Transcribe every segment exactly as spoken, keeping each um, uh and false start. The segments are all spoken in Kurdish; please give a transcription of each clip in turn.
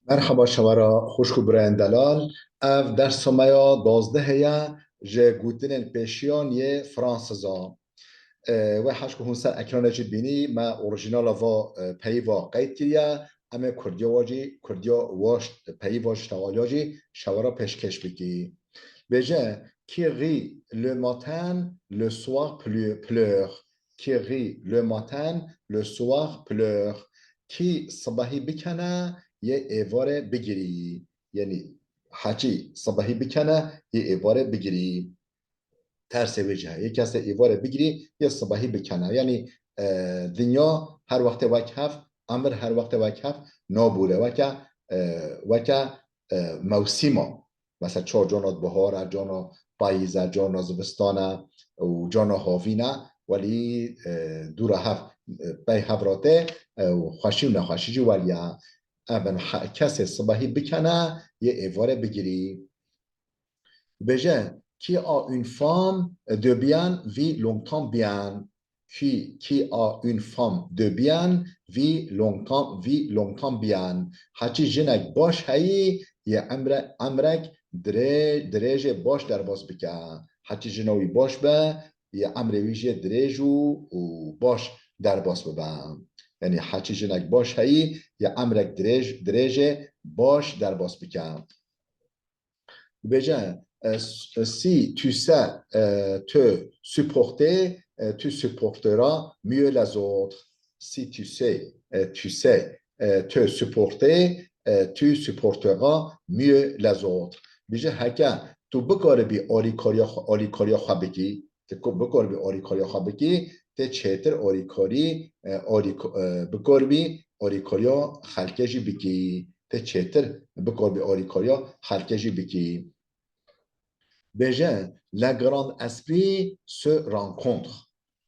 Merhaba şewara xwişk û birayên delal. Ev dersa me ya duwazdehê ye ji gotinên pêşiyan yê Fransizan. E, wê her ku hûn ser ekranê jî bînî, me orîjinala va, e, peyva qeyd kiriye. Em ê Kurdiya wa jî, Kurdiya wa ş-, peyva ji tewaliya jî şewara pêşkêş bikî. Bêje, qui rit le matin, le soir pleu-, pleure. Qui rit le matin, le soir pleure. Kî sibehî bikene, yê êvarê bigirî. Yanî, heçî sibehî bikene, yê êvarê bigirî. Tersê wê jî heye. Yê kesê êvarê bigirî, yê sibehî bikene. Yanî, e, dinya her wextê wek hev, emir her wextê wek hev nabûre. Weke, e, weke, e, mewsîma. Mesela, çar cana bihar e, cana payîz e, cana zivistan e û cana havîn e, welî, e, dûra hev, e, pey hev re tê, e, û xweşî û nexweşî jî welî ye. Ev in he-, kesê sibehî bikene, yê êvarê bigirî. Dibêje, qui a une femme de bien vit longtemps bien. Qui, qui a une femme de bien vit longtemps, vit longtemps bien. Heçî jinek baş heyî, yê emre-, emrek dirê-, dirêjê baş derbas bike. Heçî jina wî baş be, yê emrê wî jê dirêj û, û baş derbas bibe. Yanî heçî jinek baş heyî, yê emrek dirêj, dirêjê baş derbas bike. Dibêje, e, s-, si tu sais, e, te supporter, e, tu supporteras mieux les autres. Si tu sais, e, tu sais, e, te supporter, e, tu supporteras mieux les autres. Bêje, heke tu bikaribî alîkariya xwe, alîkariya xwe bikî, tu ku-, bikaribî alîkariya xwe bikî, tê çêtir alîkarî, e, alîk-, e, bikaribî alîkariya xelkê jî bikî. Tê çêtir bikaribî alîkariya xelkê jî bikî. Bêje, le grand esprit se rencontre.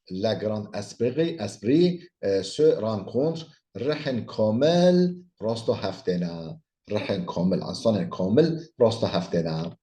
Le grand esprit, esprit, e, se rencontre. Rihên kamil rasta hev têne. Rihên kamil, ensanên kamil rasta hev têne.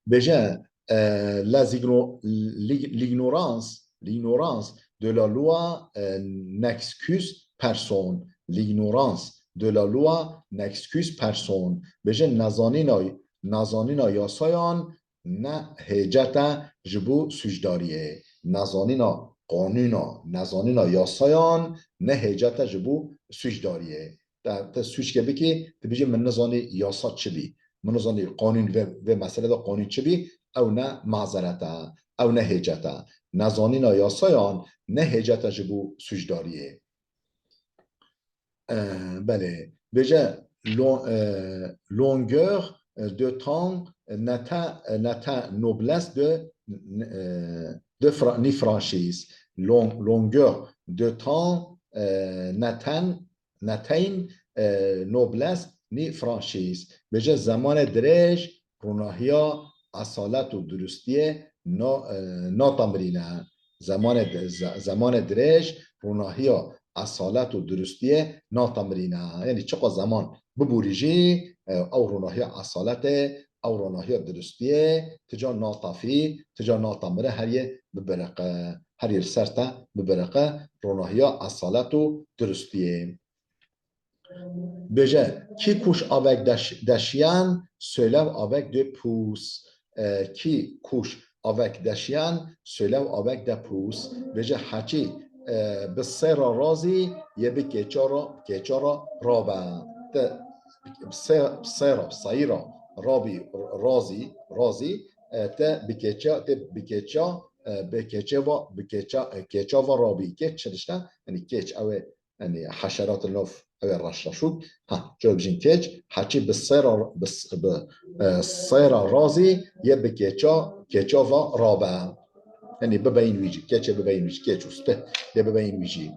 Bêje, e, les igno-, l'ig-, l'ignorance, l'ignorance de la loi, e, n'excuse personne. L'ignorance de la loi n'excuse personne. Bêje, nezanîna, nezanîna yasayan ne hêcet e ji bo sûcdariyê. Nezanîna qanûna, nezanîna yasayan ne hêcet e ji bo sûcdariyê. Te, te sûcke bikî, tu bijî, min nizanî yasa çi bî. Min nizanî qanûn vê, vê meselê de qanûn çi bî, ew ne mazeret e, ew ne hêcet e. Nezanîna yasayan ne hêcet e ji bo sûcdariyê. E, belê. Bêje, lon-, e, longueur de temps n'atteint, n'atteint noblesse de, e, de fra-, ni franchise. Lon-, longueur de temps, e, n'atteint n'atteint, e, noblesse ni franchise. Bêje, zemanê dirêj ronahiya esalet û durustiyê na-, e, natemirîne. Zemanê di-, ze-, zemanê dirêj ronahiya esalet û durustiyê natemirîne. Yanî çiqa zeman biborî jî, e, ew ronahiya esaletê, ew ronahiya durustiyê, ti ca natefî, ti ca natemire, her yê bibiriqe, her yê li ser te bibiriqe, ronahiya esalet û durustiyê. Bêje, qui couche avec des ch-, des chiens se lève avec deux pouces. E, qui couche avec des chiens se lève avec deux pouces. Bêje, heçî, e, bi sêra razî yê bi keça ra, keça ra rabe. Te bi sê-, bi sêra, seyra, rabî, razî, razî, e, te bi keça, te bi keça, e, bi keçe va, bi keça, e, keça va rabî. Keç çi tişt e? Yanî keç, ew ê, yanî heşerat li nav, ew ê reş reşûk. Ha, cewab jîn keç, heçî bi sêra, bi s-, bi, e, sêra razî yê bi keça, keça va rabe. Yanî bibeyîn wî jî, keçê bibeyîn wî jî, keç û spî yê bibeyîn wî jî.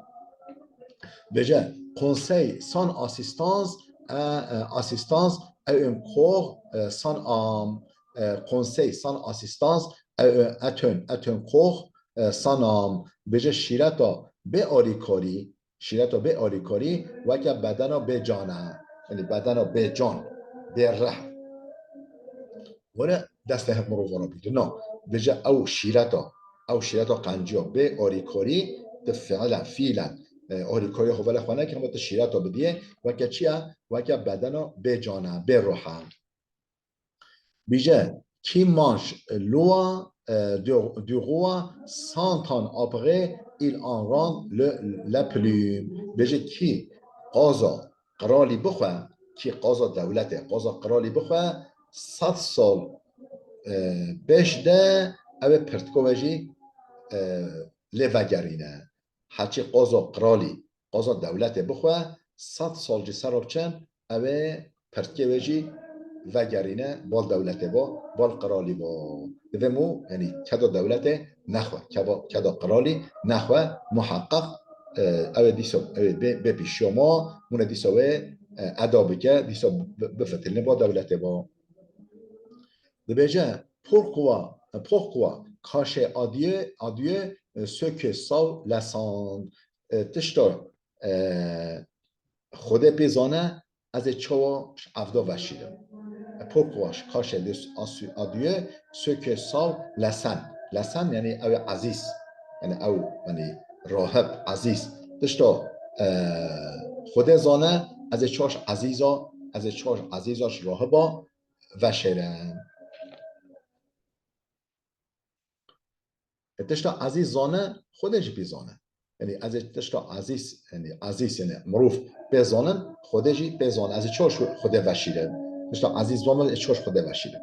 Bêje, conseil sans assistance, e, e, assistance est un corps, e, sans âme. E, conseil sans assistance, e, e, est un, est un corps, e, sans âme. Bêje, şîreta bê alîkarî, şîreta bê alîkarî weke bedena bê can e. Yanî bedena bê can, bê rih. Were destê hev mirovana bî. Na, bêje ew şîreta, ew şîreta qenciya bê alîkarî di fiilen, fîlen, e, alîkariya xwe vele xwe neke, hema tu şîreta bidiyê, weke çi ye? Weke bedena bê can e, bê ruh e. Bêje, qui mange l'eau, euh, du, du roi cent ans après, il en rend le, la plume. Bêje, kî qaza qiralî bixwe, kî qaza dewletê, qaza qiralî bixwe, sed sal, e, pêş de ew ê pirtiko ve jî, e, lê vegerîne. Heçî qaza qiralî, qaza dewletê bixwe, sed sal jî ser re biçin, ew ê pirtikê wê jî vegerîne bal dewletê bo, bal qiralî bo. Divê mû, yanî keda dewletê nexwe, keva-, keda qiralî nexwe, muheqeq, e, ew ê dîsa, ew ê bê, bê pîşiya ma, hûn ê dîsa wê, e, eda bike, dîsa bi-, bifitilîne ba dewletê ba. Dibêje, pourquoi, pourquoi cacher à Dieu, à Dieu, ce que Saul laissant? E, tişta, e, Xwedê pê zane, ez ê çawa ji evda veşîrim. E, pourquoi cacher de, à, à Dieu ce que Saul laissant? Laissant, yanî ew ê ezîz. Yanî ew, yanî rahib, ezîz. Tişta, e, Xwedê zane, ez ê çawa ji ezîza, ez ê çawa ji ezîza, ji rahiba veşêrim. E, tişta ezîz zane, Xwedê jî pê zane. Yanî ez ê tişta ezîz, yanî ezîz, yanî mirov pê zanin, Xwedê jî pê zane. Ez ê çawa ji Xwedê veşîrim? Tişta ezîz zane, ez ê çawa ji Xwedê veşîrim?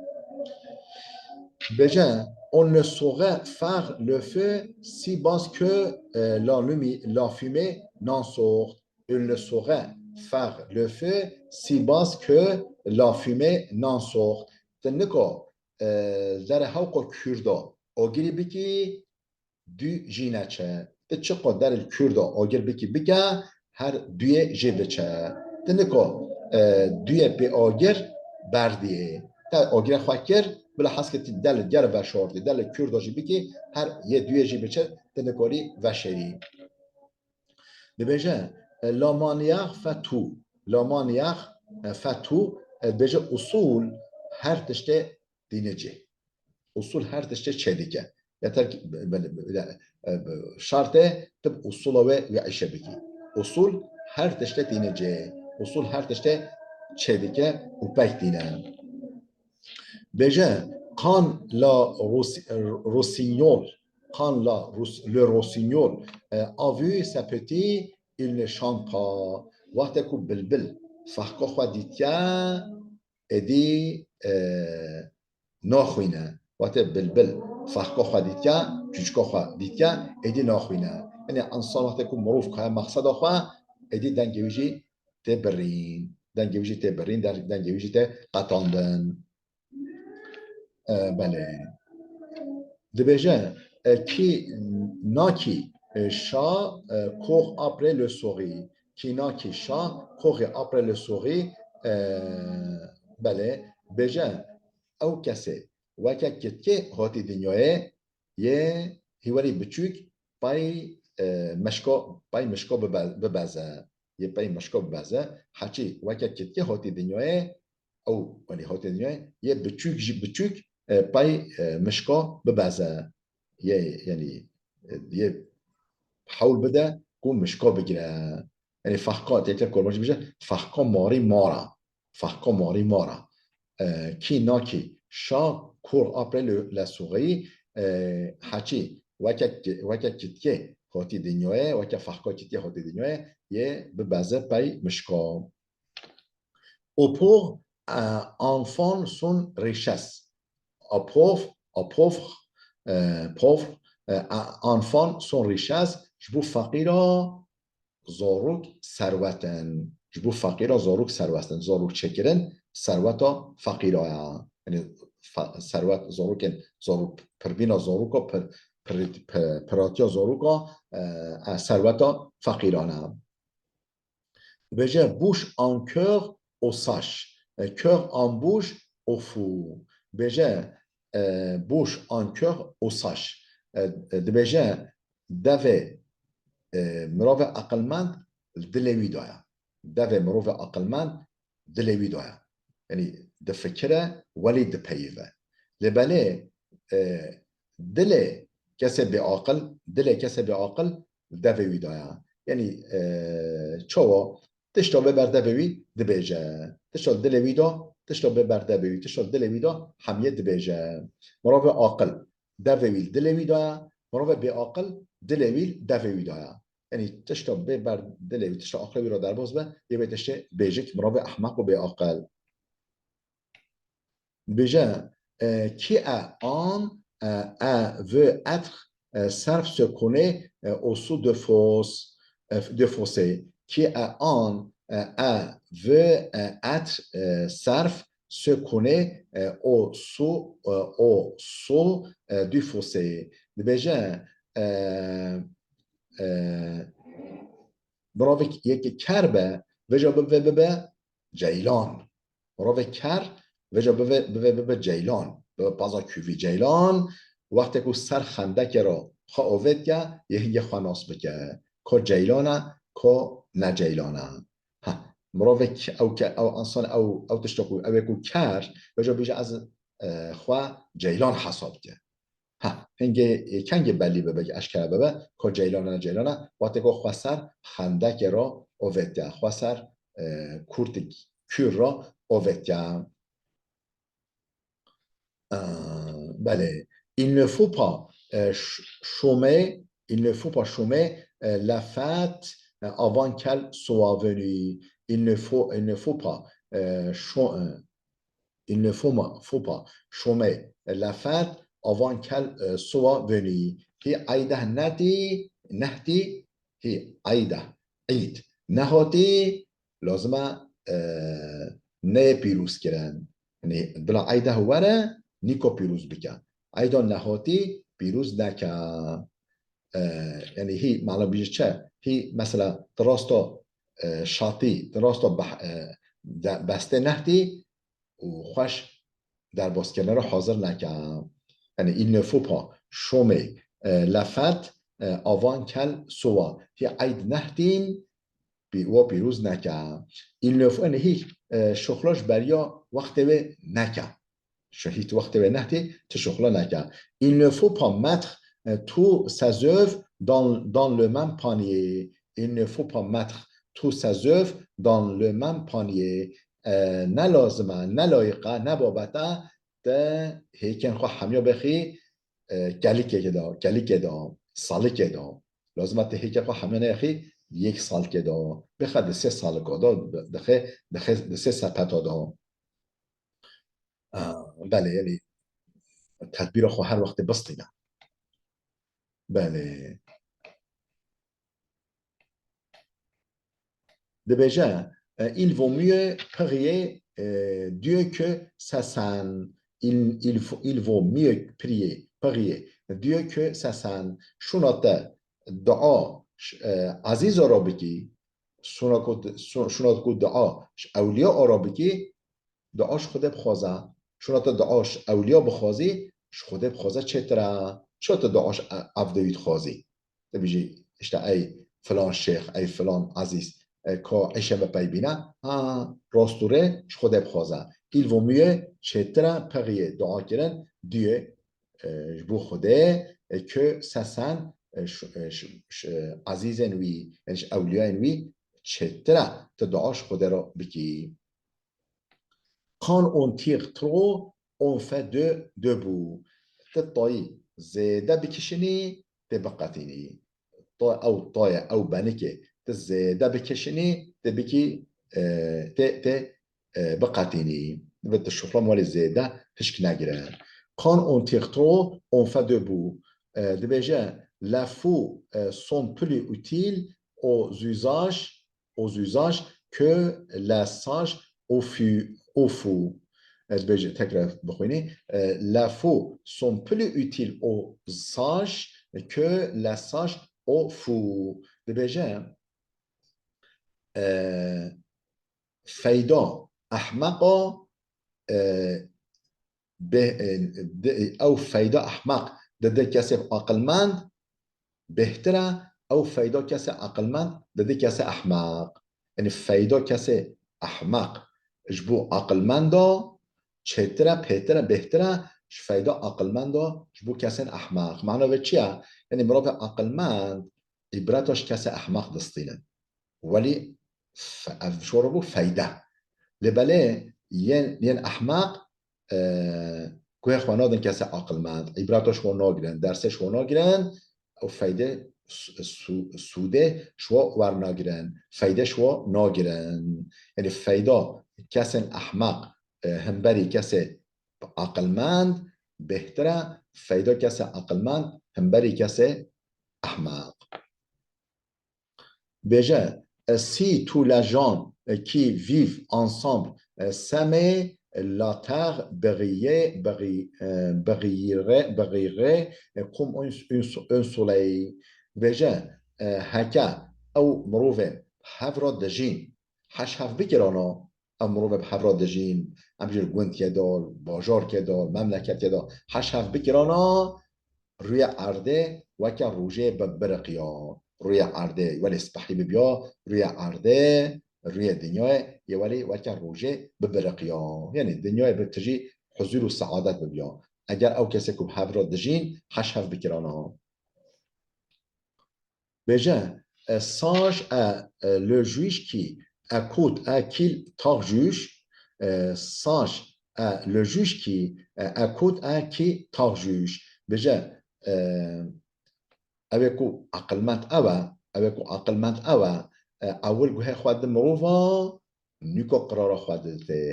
Bêje, on ne saurait faire le feu si bas que, euh, la lumi-, la fumée n'en sort. Il ne saurait faire le feu si bas que la fumée n'en sort. Tu nika, e, li derê hewqa kûr de agirî bikî, dû jî neçe. Tu çiqa derê li kûr de agir bikî bike, her duyê jê diçe. Tu nika, e, duyê pê agir berdiyê. Te agirê xwe kir, bila heskê tu derê li ger veşartî, derê li kûr de jî bikî, her yê duyê jî biçe, tu nikarî veşêrî. Dibêje, e, la manière fait tout. La manière, e, fait tout. E, dibêje, usul her tiştê tîne cê. Usul her tiştê çêdike. Yeter ki, be-, be-, be-, e, be-, şart e tu bi usula wê wê îşe bikî. Usul her tiştê tîne cê. Usul her tiştê çêdike û pek tîne. Bêje, quand la Rosi-, rossignol, quand la Ros-, le rossignol, euh, a vu ses petits, il ne chante pas. Wextê ku bilbil fehka xwe dîtiye, êdî, e, naxwîne. Wextê bilbil fehka xwe dîtiye, çûçika xwe dîtiye, êdî naxwîne. Yanî însan wextê ku mirov kaye mexseda xwe, êdî dengê wî jî tê birîn. Dengê wî jî tê birîn, der-, dengê wî jî tê qetandin. E, belê. Dibêje, e, qui naquit, e, chat, e, court après le souris. Qui naquit chat court après le souris. E, belê. Bêje, ew kesê weke kitkê hatî dinyayê, yê hîwerî biçûk pey, e, mişka, pey mişka bibe-, bibeze. Yê pey mişka bibeze. Heçî weke kitkê hatî dinyayê, ew, yanî hatî dinyayê, yê biçûk jî biçûk, e, pey, e, mişka bibeze. Yê, yanî, e, yê hewl bide ku mişka bigire. Yanî fehka, têkile korma jî bije, fehka marî mara. Fehka marî mara. E, qui naquit chat court après le, la souris, e, heçî weke ki-, weke kitkê hatî dinyayê, weke fehka kitkê hatî dinyayê, yê bibeze pey mişka. Au pauvre, euh, enfant son richesse. Au pauvre, au pauvre, euh, pauvre, euh, enfant son richesse, ji bo feqîra zarok serwet in. Ji bo feqîra zarok serwet in. Zarok çêkirin, serweta feqîra ye. Yanî fe-, serwet zarokên, zarok, pirbîna zaroka, pir-, pir-, pir-, piratiya zaroka, e, e, serweta feqîran e. Dibêje, bouche en cœur aux sages, e, cœur en bouche aux fous. Dibêje, e, bouche en cœur aux sages. E, e, dibêje, devê, e, mirovê aqilmend li dilê wî de ye. Devê mirovê aqilmend dilê wî de ye. Yanî difikire, welî dipeyive. Lê belê, e, dilê kesê bêaqil, dilê kesê bêaqil li devê wî de ye. Yanî, e, çawa? Tişta bê ber devê wî dibêje. Tişta dilê wî de, tişta bê ber devê wî, tişta dilê wî de hemiyê dibêje. Mirovê aqil devê wî dilê wî de ye, mirovê bêaqil dilê wî devê wî de ye. Yanî tişta bê ber dilê wî, tişta aqilê wî re derbas be, yê wê tiştê bêjik mirovê ehmeq û bêaqil. Dibêje, e, qui est en, e, e, veut être, e, serf se connaît, e, au sous de fosse, e, de fossé. Qui est en, e, e, veut, e, être, e, serf se connaît, e, au sous, e, au sous, e, du fossé. Dibêje, e, e, mirovek yek ker be, vêca bibe, bibe ceylan. Mirovê ker vêca bibe, bibe, bibe ceylan, bibe paza kûvî. Ceylan, wextê ku ser xendekê re xwe ovêt ke, yê hingê xwe nas bike. Ka ceylan e, ka ne ceylan e. Ha, mirovê k-, ew ke-, ew insan, ew, ew tişta ku, ew ê ku ker, vêca bêje ez, e, xwe ceylan hesab ke. Ha, hingê, e, kengê belî bibe, eşkere bibe, ka ceylan e, ne ceylan e, wextê ku xwe ser xendekê re ovêt ke, xwe ser, e, kurtik kûr re ovêt ke. E, belê. Il ne faut pas, e, ch-, chômer, il ne faut pas chômer, e, la fête, e, avant qu'elle soit venue. Il ne faut, il ne faut pas, e, chô-, e, Il ne faut ma-, faut pas chômer la fête avant qu'elle, euh, soit venue. Hî eyde nehatî, nehatî, hî eyde, eyd nehatî, lazim e, e, neyê pîroz kirin. Yanî bila eyde were, nîko pîroz bike. Eyda nehatî pîroz neke. E, yanî hî, mala bîje çi? Hî mesela di rasta, e, şatî, di rasta beh-, e, de-, bestê nehatî, û xweş derbazkirinê re hazir neke. Yanî, il ne faut pas chômer, e, la fête, e, avant qu'elle soit. Hî eyd nehatîn, pî-, wa pîroz neke. Il ne faut, yanî, hî, e, şoxla ji beriya wextê wê neke. Ji hît wextê wê nehatî, tu şoxla neke. Il ne faut pas mettre, e, tous ses œufs dans, dans le même panier. Il ne faut pas mettre tous ses œufs dans le même panier. E, ne lazim e, ne layiq e, ne babet e, te hêkên xwe hemiya bixî, e, kelikekê de, kelikê de, salikê de. Lazim e te hêkê xwe hemiya neyexî yek salikê de. Bixe di sê salika de, dixe, dixe di sê sepeta de. E, belê, yanî tedbîra xwe her wextê bistîne. Belê. Dibêje, e, il vaut mieux prier, e, Dieu que se cent. Il, il, il vaut mieux prier, prier Dieu que se cent. Şûna te dua, e, ezîza re bikî, şûna ku, şû-, şûna ku dua ji ewliya re bikî, dua ji Xwedê bixwaze. Şûna te dua ji ewliya bixwazî, ji Xwedê bixwaze çêtir e. Çi te dua ji e-, evdewî dixwazî? Te bêjî, işte, ey filan şêx, ey filan ezîz, e, ka îşe me pey bîne, ha, rast û rê ji Xwedê bixwaze. Il vaut mieux çêtir e, prier, dua kirin, Dieu, e, ji bo Xwedê, e, que se cent, e, ş-, e, ş-, ş-, e, ezîzên wî, yanî ji ewliyayên wî çêtir e, tu dua ji Xwedê re bikî. Quand on tire trop, on fait deux debout. Ti tayî zêde bikişinî, tê biqetînî. Ta-, ew taye, ew benikê, ti zêde bikişinî, tê bikî, e, tê, tê, e, biqetînî. Divê ti şoxla malê zêde hişk negire. Quand on tire trop, on fait deux bouts. E, dibêje, les fous, e, sont plus utiles aux usages aux usages que les sages aux fous, aux fous. Ez bêje, tekrar bixwînî. E, les fous sont plus utiles aux sages que les sages aux fous. Dibêje, e, feyda ehmeqa, e, bê-, e, de-, ew feyda ehmeq dide kesê aqilmend bêhtir e, ew feyda kesê aqilmend dide kesê ehmeq. Yanî feyda kesê ehmeq ji bo aqilmenda çêtir e, pêtir e, bêhtir e ji feyda aqilmenda ji bo kesên ehmeq. Mana vê çi ye? Yanî mirovê aqilmend îbreta ji kesê ehmaq distînin. Welî fe-, ev şoro bû feyde. Lê belê yên, yên ehmaq, e, guhê xwe nadin kesê aqilmend, îbreta ji wan nagirin, dersê ji wan nagirin û feyde su-, su-, sûdê ji wan wernagirin, feyde ji wan nagirin. Yanî feyda kesên ehmaq, e, hemberî kesê aqilmend bêhtir e, feyda kesê aqilmend hemberî kesê ehmaq. Bêje, e, si tous les gens, e, qui vivent ensemble, e, s'aimaient, la terre brillerait, bri-, e, brillerait, brillerait, e, comme un, un, un soleil. Bêje, e, heke ew mirovên hev re dijîn, heş hev bikirana, ev mirovê bi hev re dijîn, em jî li gundkê de, bajarkê de, memleketê de heş hev bikirana, rûyê erdê weke rojê bi biriqiya. Rûyê erdê welê spehî bibiya, rûyê erdê, rûyê dinyayê yê welê weke rojê bi biriqiya. Yanî dinyayê bi tijî huzûr û seadet bibiya. Eger ew kesê ku bi hev re dijîn, heş hev bikirana. Bêje, e, sage est, e, le juge qui écoute, e, qui tag juge, e, sage est le juge qui, e, écoute, e, qui tag juge. Bêje, e, ew ê ku aqilmend ew e, ew ê ku aqilmend ew e, e, ewil guhê xwe di mirova, nûka qirara xwe diditê,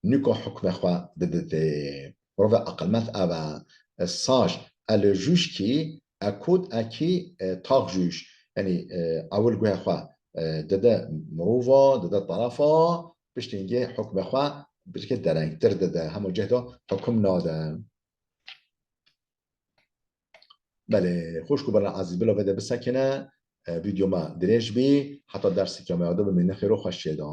nûka hukmê xwe diditê. Mirovê aqilmend ev e. Sage est le juge qui écoute, e, qui, e, tag juge. Yanî, e, ewil guhê xwe, e, dide mirova, dide terefa, piştî hingê hukmê xwe piştî derengtir dide. Hemû cih de hukum nade. Belê, xwişk û birayên ezîz, bila vê de bisekine, e, vîdeo me dirêj bî, heta derseke me ya dû bimîne xêr û xweşiyê de.